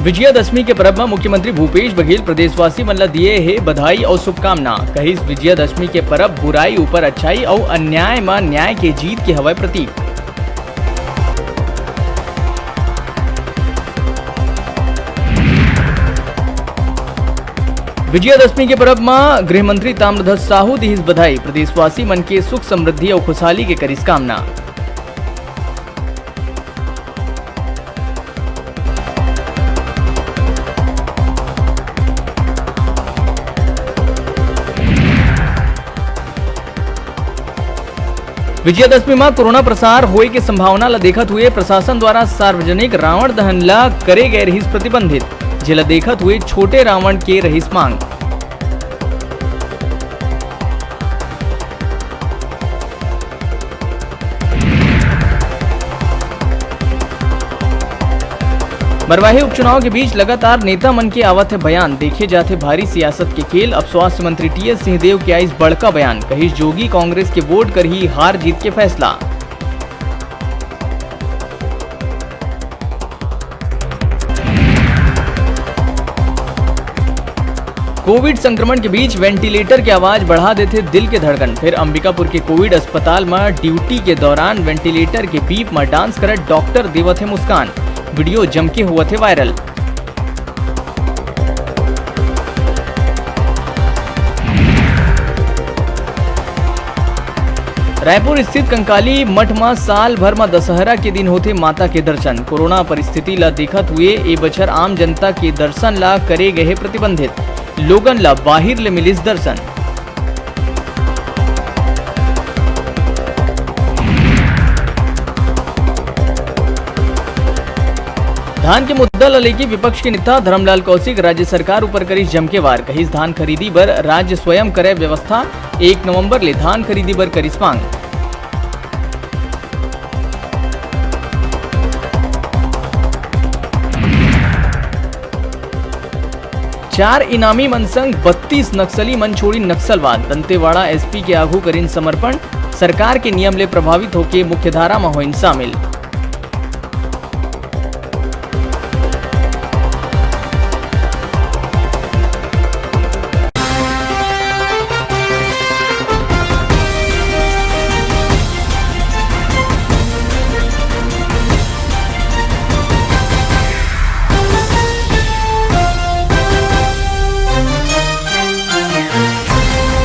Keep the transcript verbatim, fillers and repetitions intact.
विजयादशमी के परब म मुख्यमंत्री भूपेश बघेल प्रदेशवासी मन ल दिए हे बधाई अउ शुभकामना। कहिस, विजयादशमी के परब बुराई ऊपर अच्छाई अउ अन्याय म न्याय के जीत के हवय प्रतीक। विजयादशमी के परब म गृह मंत्री ताम्रध्वज साहू दिहिस बधाई, प्रदेशवासी मन के सुख समृद्धि अउ खुशहाली के करिस कामना। विजयादशमी म कोरोना प्रसार होए के संभावना ल देखत हुए प्रशासन द्वारा सार्वजनिक रावण दहन ल करे गए रहिस प्रतिबंधित, जेला देखत हुए छोटे रावण के रहिस मांग। मरवाही उपचुनाव के बीच लगातार नेता मन के आवत हे बयान, देखे जाथे भारी सियासत के खेल। अब स्वास्थ्य मंत्री टीएस सिंहदेव के आइस बड़का बयान, कहिस जोगी कांग्रेस के वोट करही हार जीत के फैसला। कोविड संक्रमण के बीच वेंटिलेटर के आवाज बढ़ा देथे दिल के धड़कन। फिर अंबिकापुर के कोविड अस्पताल म ड्यूटी के दौरान वेंटिलेटर के बीप म डांस करत डॉक्टर देवत हे मुस्कान। वीडियो जमके होवत हे वायरल। रायपुर स्थित कंकाली मठ म साल भर म दशहरा के दिन होथे माता के दर्शन। कोरोना परिस्थिति ल देखत हुए ए बछर आम जनता के दर्शन ल करे गए हे प्रतिबंधित। लोगन ल बाहिर ले मिलिस दर्शन। धान के मुद्दा ल लेके विपक्ष के नेता धरमलाल कौशिक राज्य सरकार ऊपर करिस जमके वार, कहिस धान खरीदी बर राज्य स्वयं करे व्यवस्था, एक नवंबर ले धान खरीदी बर करिस मांग। चार इनामी मन संग बत्तीस नक्सली मन छोड़िन नक्सलवाद, दंतेवाड़ा एसपी के आघू करिन समर्पण, सरकार के नियम ले प्रभावित होके मुख्यधारा म होइन शामिल।